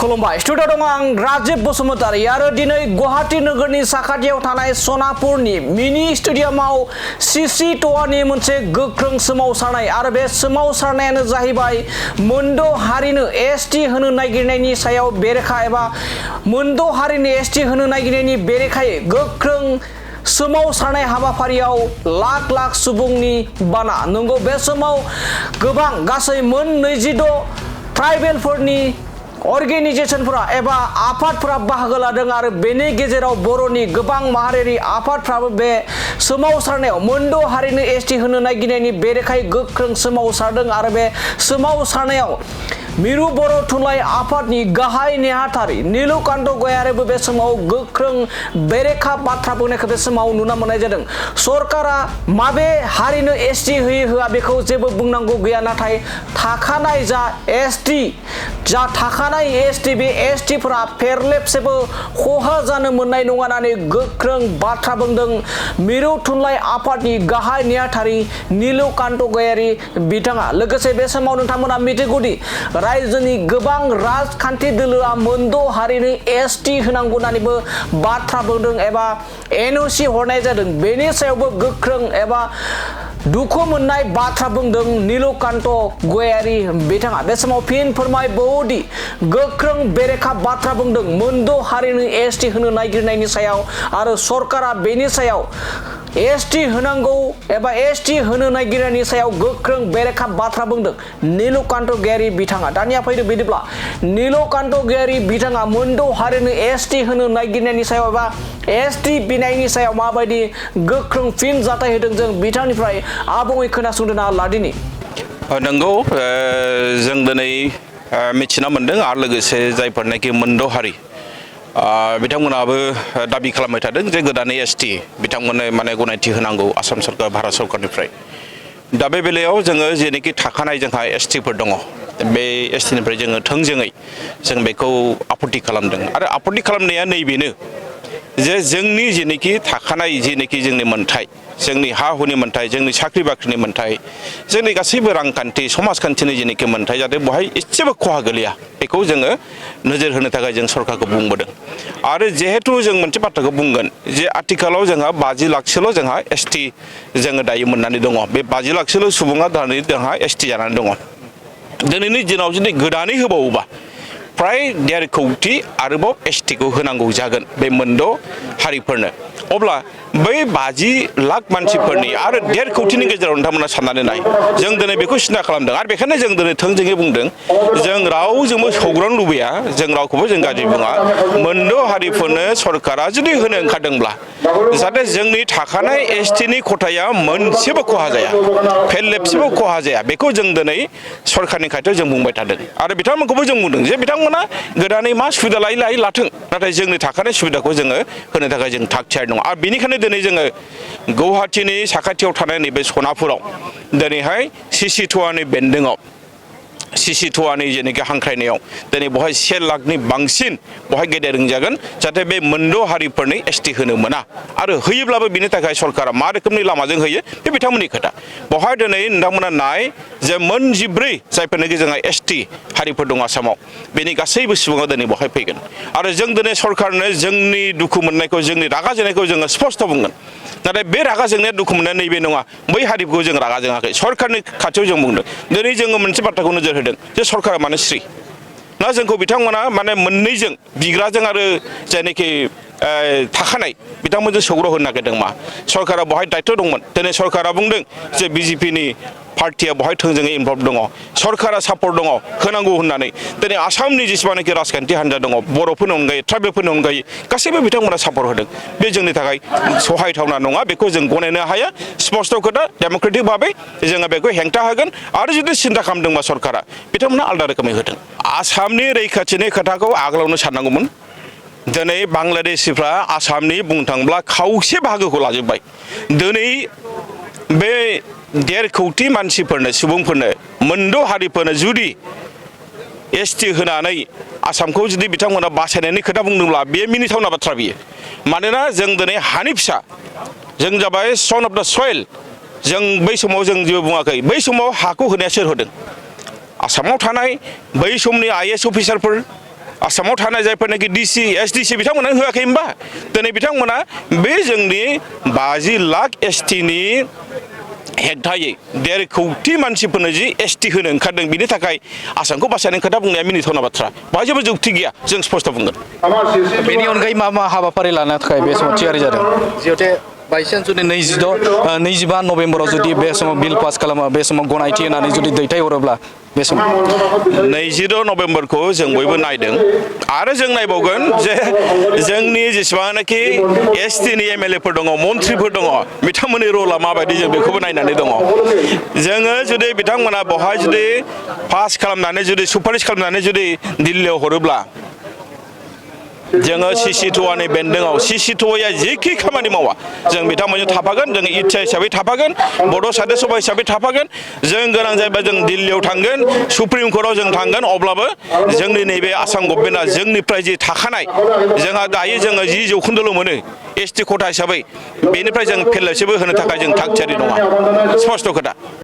खुलुमबाय स्टुडिअ दङ आं राजीब बसुमतारी आरो दिनै गुवाहाटी नोगोरनि साखाथियाव थानाय सनापुरनि मिनि स्टेडियामाव सिसि ट'आनि मोनसे गोख्रों सोमावसारनाय आरो बे सोमावसारनायानो जाहैबाय मोनद' हारिनो एसटि होनो नागिरनायनि सायाव बेरेखा एबा मोनद' हारिनो एसटि होनो नागिरनायनि बेरेखायै गोख्रों सोमावसारनाय हाबाफारियाव लाख लाख सुबुंनि बाना नंगौ बे समाव गोबां गासै मोन 26 ट्राइबेलफोरनि अर्गेनाइजेशनफोरा एबा आफादफोरा बाहागो लादों आरो बेनि गेजेराव बर'नि गोबां माहारियारि आफादफ्राबो बे सोमावसारनायाव मोनद' हारिनो एसटि होनो नागिरनायनि बेरेखायै गोख्रों सोमावसारदों आरो बे सोमावसारनायाव मिरु बर' थुनलाइ आफादनि गाहाय नेहाथारि नीलकान्त गयारिबो बे समाव गोख्रों बेरेखा बाथ्रा बुंनायखौ बे समाव नुनो मोननाय जादों। सरकारा माबे हारिनो एसटि होयो होआ बेखौ जेबो बुंनांगौ गैया नाथाय थाखानाय जा थाखानाय एसटि बे एसटिफोरा फेरलेबसेबो खहा जानो मोननाय नङा होननानै गोख्रों बाथ्रा बुंदों मिरु थुनलाइ आफादनि गाहाय नेहाथारि नीलकान्त गयारि बिथाङा। लोगोसे बे समाव नोंथांमोना मिथिगौदि रायजोनि गोबां राजखान्थि दोलोआ मोनद' हारिनो एसटि होनांगौ होननानैबो बाथ्रा बुंदों एबा एनअसि हरनाय जादों। बेनि सायावबो गोख्रों एबा दुखु मोननाय बाथ्रा बुंदों नीलकान्त गयारि बिथाङा। बे समाव फिन फोरमायबावोदि गोख्रों बेरेखा बाथ्रा बुंदों मोनद' हारिनो एसटि होनो नागिरनायनि सायाव आरो सरकारा बेनि सायाव एसटि होनांगौ एबा एसटि होनो नागिरनायनि सायाव गोख्रों बेरेखा बाथ्रा बुंदों नीलकान्त गयारि बिथाङा। दानिया फैदो बिदिब्ला नीलकान्त गयारि बिथाङा मोनद' हारिनो एसटि होनो नागिरनायनि सायाव एबा एसटि बिनायनि सायाव माबायदि गोख्रों फिन जाथाय होदों जों बिथांनिफ्राय आबुङै खोनासंदों लादिनि। नंगौ जों दिनै मिथिना मोनदों आरो लोगोसे जायफोरनाखि मोनद' हारि बिथांमोनाबो दाबि खालामबाय थादों जे गोदानै एसटि बिथांमोननो माने गनायथि होनांगौ आसाम सरकार भारत सरकारनिफ्राय। दा बे बेलायाव जोङो जेनोखि थाखानाय जोंहा एसटिफोर दङ बे एसटिनिफ्राय जोङो थोंजोङै जों बेखौ आपत्ति खालामदों आरो आपत्ति खालामनाया नैबेनो जे जोंनि जेनोखि थाखानाय जेनोखि जोंनि मोन्थाय जोंनि हा हुनि मोन्थाय जोंनि साख्रि बाख्रिनि मोन्थाय जोंनि गासैबो रांखान्थि समाजखान्थिनि जेनोखि मोन्थाय जाहाथे बेवहाय एसेबो खहा गोलैया बेखौ जोङो नोजोर होनो थाखाय जों सरकारखौ बुंबोदों। आरो जिहेतु जों मोनसे बाथ्राखौ बुंगोन जे आथिखालाव जोंहा 50 लाखसोल' जोंहा एसटि जोङो दायो मोननानै दङ। बे 50 लाखसोल' सुबुङा दानि जोंहा एसटि जानानै दङ। दिनैनि दिनाव जुदि गोदानै होबावोबा फ्राय 1.5 कौटि आरोबाव एसटिखौ होनांगौ जागोन बे मोनद' हारिफोरनो। अब्ला बै 50 लाख मानसिफोरनि आरो 1.5 कौटिनि गेजेराव नोंथांमोना साननानै नाय जों दिनै बेखौ सिन्था खालामदों आरो बेखायनो जों दिनै थोंजोङै बुंदों जों रावजोंबो सौग्रावनो लुबैया जों रावखौबो जों गाज्रि बुङा। मोनद' हारिफोरनो सरकारा जुदि होनो ओंखारदोंब्ला जाहाथे जोंनि थाखानाय एसटिनि खथाया मोनसेबो खहा जाया फेरलेबसेबो खहा जाया बेखौ जों दिनै सरकारनि खाथियाव जों बुंबाय थादों आरो बिथांमोनखौबो जों बुंदों जे बिथांमोना गोदानै मा सुबिदा लायै लाथों नाथाय जोंनि थाखानाय सुबिदाखौ जोङो होनो थाखाय जों थाग थियारि दङ। आरो बेनिखायनो दिनै जोङो गुवाहाटीनि साखाथियाव थानाय नैबे सनापुराव दिनैहाय सिसि ट'आनि बेन्दोङाव सिसि ट'आनि जेनोखि हांख्रायनायाव दिनै बेवहाय 1 लाखनि बांसिन बेवहाय गेदेरिं जागोन जाहाथे बे मोनद' हारिफोरनि एसटि होनो मोना आरो होयोब्लाबो बिनि थाखाय सरकारा मा रोखोमनि लामाजों होयो बे बिथांमोननि खोथा। बेवहाय दिनै नोंथांमोना नाय जे मोन 14 जायफोरनाखि जोंहा एसटि हारिफोर दं आसामाव बेनि गासैबो सुबुङा दिनै बेवहाय फैगोन आरो जों दिनै सरकारनो जोंनि दुखु मोननायखौ जोंनि रागा जोंनायखौ जोङो स्पष्ट बुंगोन। नाथाय बे रागा जोंनाया दुखु मोननाया नैबे नङा बै हारिफोरखौ जों रागा जोङाखै सरकारनि खाथियाव जों बुंदों। दिनै जोङो मोनसे बाथ्राखौ नोजोर होदों जे सरकारा मानो स्रि ना जोंखौ बिथांमोना माने मोननैजों बिग्राजों आरो जायनाखि थाखानाय बिथांमोनजों सौग्राव होनो नागिरदों मा सरकारा बेवहाय दायित्व दंमोन। दिनै सरकारा बुंदों जे बिजेपिनि पार्टिया बेवहाय थोंजोङै इनभल्भ दङ सरकारा सापर्ट दङ होनांगौ होननानै दिनै आसामनि जेसेबांनाखि राजखान्थि हान्जा दङ बर'फोरनि अनगायै ट्राइबेलफोरनि अनगायै गासैबो बिथांमोना सापर्ट होदों। बे जोंनि थाखाय सहायथावना नङा बेखौ जों गनायनो हाया स्पष्ट खोथा डेम'क्रेटिक भाबै जोङो बेखौ हेंथा होगोन आरो जुदि सिन्था खालामदोंबा सरकारा बिथांमोना आलादा रोखोमै होदों। आसामनि रैखाथिनि खोथाखौ आगोलावनो साननांगौमोन। दिनै बांलादेशिफ्रा आसामनि बुंनो थाङोब्ला खावसे बाहागोखौ लाजोब्बाय। दिनै बे 1.5 कौटि मानसिफोरनो सुबुंफोरनो मोनद' हारिफोरनो जुदि एसटि होनानै आसामखौ जुदि बिथांमोना बासायनायनि खोथा बुंदोंब्ला बेयो मिनिथावना बाथ्रा बियो। मानोना जों दिनै हानि फिसा जों जाबाय सन अफ द सयल जों बै समाव जों जेबो बुङाखै बै समाव हाखौ होनाया सोर होदों आसामाव थानाय बै समनि आइएएस अफिसारफोर आसामाव थानाय जायफोरनाखि डिसि एसडिसि बिथांमोना होआखै होमबा दिनै बिथांमोना बे जोंनि 50 लाख एसटिनि हेक्टायै 1.5 कौटि मानसिफोरनो जि एसटि होनो ओंखारदों बिनि थाखाय आसामखौ बासायनायनि खोथा बुंनाया मिनिथावना बाथ्रा बाहाय जेबो जुक्ति गैया जों स्पष्ट बुंगोन बेनि अनगायै मा हाबाफारि लानो थाखाय बे समाव थियारि जादों जिहेतु बाइचान्स जुदि 25 नभेम्बराव जुदि बे समाव बिल पास खालामो बे समाव गनायथि होनानै जुदि दैथायहरोब्ला बे समाव 26 नभेम्बरखौ जों बयबो नायदों आरो जों नायबावगोन जे जोंनि जेसेबांनाखि एसटिनि एमएलएफोर दङ मन्थ्रिफोर दङ बिथांमोननि रला माबायदि जों बेखौबो नायनानै दङ जोङो जुदि बिथांमोना बहाय जुदि पास खालामनानै जुदि सुपारिस खालामनानै जुदि दिल्लीयाव हरोब्ला जोङो CC2A बेन्दोंआव CC2A जेखि खामानि मावा जों बिथांमोनजों थाफागोन जों इच्छा हिसाबै थाफागोन बड' साहित्य सभा हिसाबै थाफागोन जों गोनां जायोबा जों दिल्लीयाव थांगोन सुप्रिम कर्टआव जों थांगोन अब्लाबो जोंनि नैबे आसाम गभर्नमेन्टआ जोंनिफ्राय जि थाखानाय जोंहा दायो जोङो 10 जौखोन्दोल' मोनो एसटि खथा हिसाबै बेनिफ्राय जों फेरलेबसेबो होनो थाखाय जों थाग थियारि नङा स्पष्ट खोथा